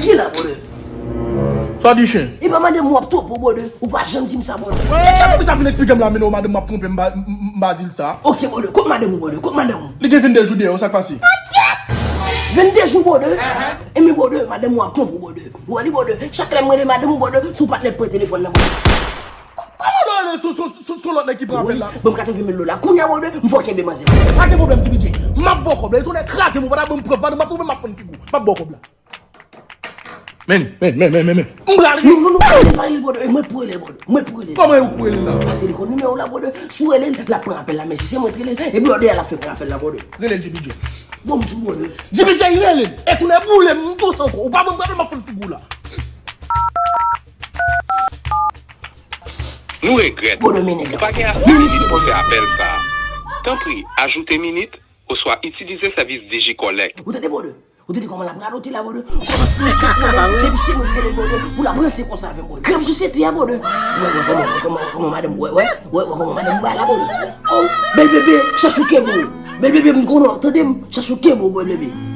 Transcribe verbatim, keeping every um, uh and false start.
Ki la, brother? Sa di chen? E pa madanm ou ap twonpe w, brother. Ou pa janm di m sa, brother. Kèt sa, sa vin eksplike m la, men non, madanm m ap twonpe m, m pa di l sa. Ok, brother, kot madanm ou, brother? Kot madanm ou? Li gen vennde jou dèyè w, sa k pase? Vennde jou, brother? E men, brother, madanm ou ap twonpe w, brother. Ou wè li, brother, chak lè m rele madanm ou, brother, sou patnè pran telefòn nan, brother. Kòman lè w rele sou, sou, sou, sou lòt nèg ki pran apèl la? Ban m katreven mil dola. Kounye a, brother, m fò kenbe manzè. Pa gen pwoblèm, T B J. M ap ba w kòb la. E tonnè kraze m, ou pa ta ban m prèv, madanm m ap twonpe m ap fann figi w. M ap ba w kòb la. Men, men, men, men, men, men. M pral rele. Non, non, non, pa rele, pa rele, brother. E mwen pou rele, brother. Mwen pou rele. Kòman e ou k pou rele la? Paske li konn nimewo w la, brother. Si w rele l, l ap pran apèl la. Men si se mwen k rele l, e brother a l ap fè pran apèl la, brother. Rele l, J B J. Bon, m di w, brother. J B J, rele l. E kounye a boule m, m tou san kò. Ou pa ban m prèv, m ap fann figi w la. Nou regrèt ou pa gen ase minit pou fè apèl sa a. Tanpri, ajoute minit oswa itilize sèvis DigiCollect. Ou tande, brother? Ou tande kòman l ap radote la, brother? Kòman si yon sèt mwen, depi se mwen ki rele, brother, pou l ap ranse konsa avè m, brother. Krèm sosyete a, brother. Wè, wè, kòman, wè, kòman, kòman madanm, wè, wè, wè, wè, kòman madanm bay la, brother. Oh, bèl bebe, chans ou kenbe w. Bèl bebe, m konnen w ap tande m, chans ou kenbe w, bèl bebe.